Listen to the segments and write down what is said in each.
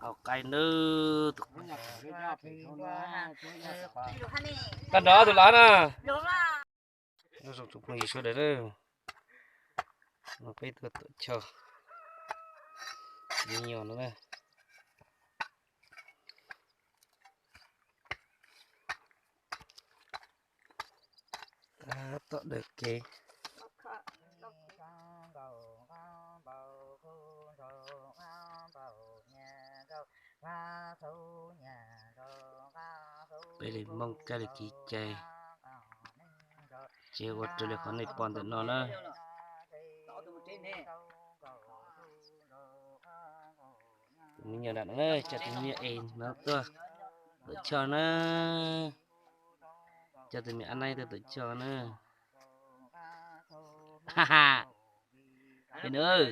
Tau qaib nawb. Tag nrho tus lav na. Nyob zoo tsoom phooj ywg sawv daws na. No peb tuaj tuam choj me nyuam no na. Tab tom daws kev. Peb li Hmoob kab li kev cai, ces ua raws li qhov nej pom ntawm no na. Tus me nyuam nram no na, coj tus me nyuam es no tuaj tuam choj na. Coj tus me ab naib tuaj tuam choj na. Ha ha. Peb nws,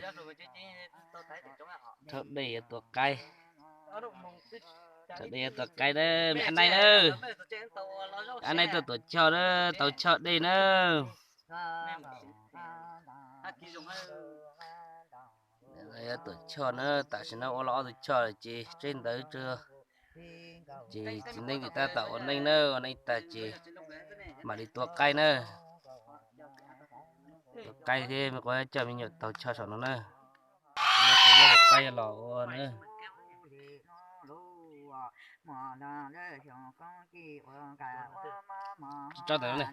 thauj dej yuav tua qaib. Thauj dej yuav tua qaib na, me ab naib na. Ab naib tuaj tuam choj na, tau choj dej na. Tuam choj na, tam sim no ua los ob tug choj lawm ces tseb ntawd tso. Ces txiv neeb ces tab tom ua neej na, ua neej tag ces mam li tua qaib na. Tua qaib thiab me quav coj me nyuam taug choj saum no na. Tus qaib los ua na. Tso ntawm no.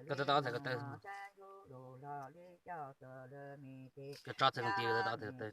Koj tau tau txhais ko taw. Koj tso txhais ko taw, tau txhais ko taw.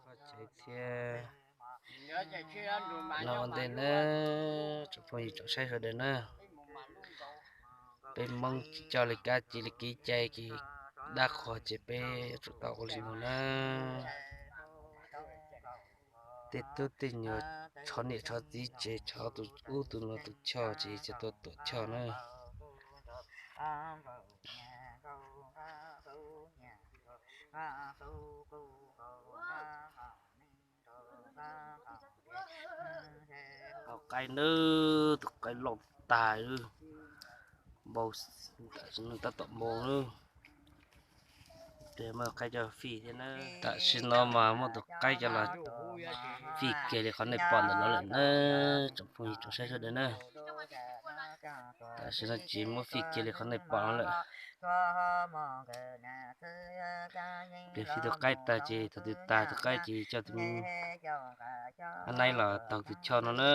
Koj tsev thiab. No ua ntej na, tsoom phooj ywg tsoom saib sawv daws na. Peb Hmoob coj li kab cia li kev cai ces dab qhuas ces peb yuav tsum tau ua li no na. Tej tub tej nyuam, txhob niam txhob txiv ces txhob tus ub tus no tus choj ces txhob tuaj tuam choj na. Tau qaib nawb, tus qaib loj tag, npau, tam sim no tab tom npau nawb. Muaj qaib coj fij thiab na. Tam sim no mas muaj tus qaib coj los fij kiag li qhov nej pom ntawm no lawm na, tsoom phooj ywg tsoom saib sawv daws na. Tam sim no ces muab fij kiag li qhov nej pom no lawm. Ces fij tus qaib tag ces thaum twg tag tus qaib ces coj tus me ab naib los taug tus choj no na.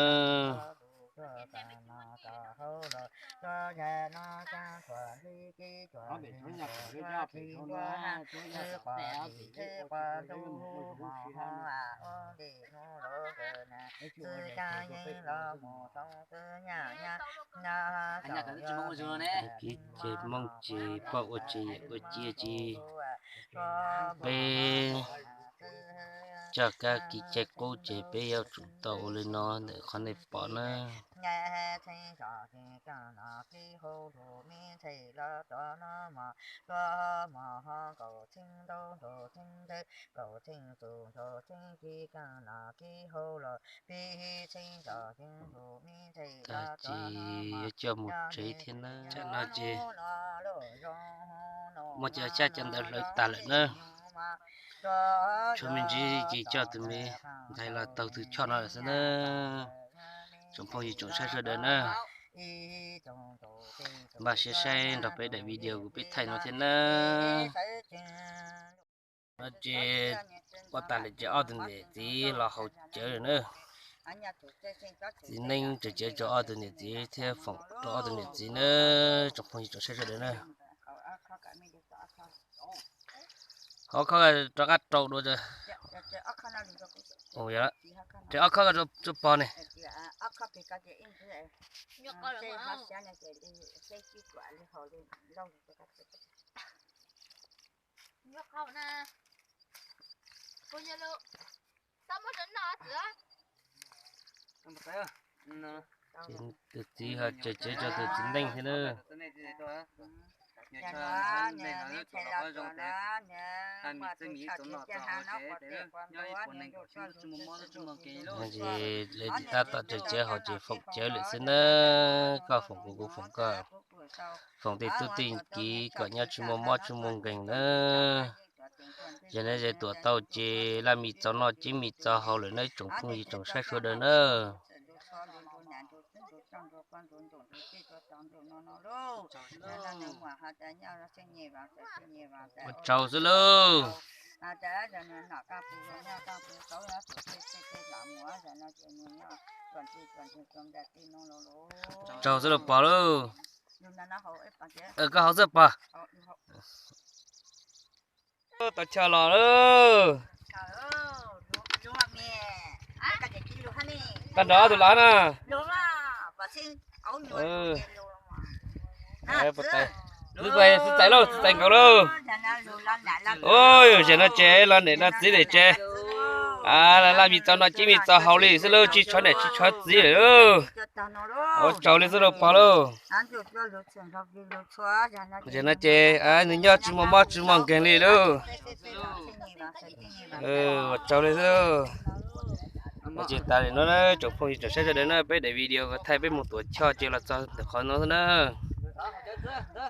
Kev cai Hmoob ces poj ua tsev yawm ua cia ces peb coj kab kev cai qub ces peb yuav tsum tau ua li no ntawm qhov nej pom na. Ces yuav coj mus tsev thiab na. Tam no ces muab cov xyab cov ntawv hlawv tas lawm na. Tshuav me ntsis ces coj tus me ntxhais los taug tus choj no lawm xwb na. Tsoom phooj ywg tsoom saib sawv daws na, npaj siab saib nrog peb daim video kuv peb thaij no thiab na. No ces ua tas lawm ces ob tug niam txiv los haus cawv lawm na. Txiv Neeb tseem cawv rau ob tug niam txiv thiab foom rau ob tug niam txiv na. Tsoom phooj ywg tsoom saib sawv daws na. Ob khob rov qab rau dua. Ces ob khob rau pog ne. Ces tus txiv ho tseem cawv rau tus txiv Neeb thiab na. Ces lawv tab tom tseem cawv haus ces foom cawv lawm xwb na. Koj foom kuv, kuv foom koj, foom tej tub tej kiv kom nyob tsis muaj mob tsis muaj nkeeg na. Yog nej tuam tau ces laj mis txaus noj ceeb mis txaus haus lawm na tsoom phooj ywg tsoom saib sawv daws na. Ua tsaug xwb lauj. Tsaug xwb lauj pog lauj. Koj haus xwb pog. Tau chaw los lauj. Koj nrog ob tug los na. Xwb txais lauj, xwb txais nkaus lauj. Ua, yog no ces los niam los txiv lawm ces laj mis txaus noj ceeb mis txaus haus li xwb lauj, tsis tshuav niam tsis tshuav txiv lawm lauj. Ua tsaug li xwb lauj pog lauj. Yog no ces nws nyob tsis muaj mob tsis muaj nkeeg li lauj. Ua tsaug li xwb. Ces tas li no na tsoom phooj ywg tsoom saib sawv daws na, peb daim video thaij peb mus tuam choj ces los txog ntawm qhov no xwb na.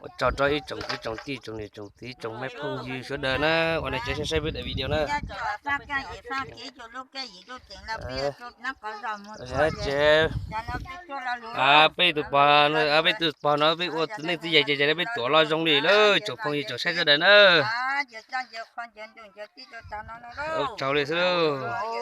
Ua tsaug rau ib tsoom kwv tsoom tij tsoom niam tsoom txiv tsoom me phooj ywg sawv daws na, uas nej tseem saib peb daim video na. Ces peb tus pog, peb tus pog no peb ua txiv neej txiv yaig ces peb tuam los zoo li lauj tsoom phooj ywg tsoom saib sawv daws na. Ua tsaug li xwb lauj.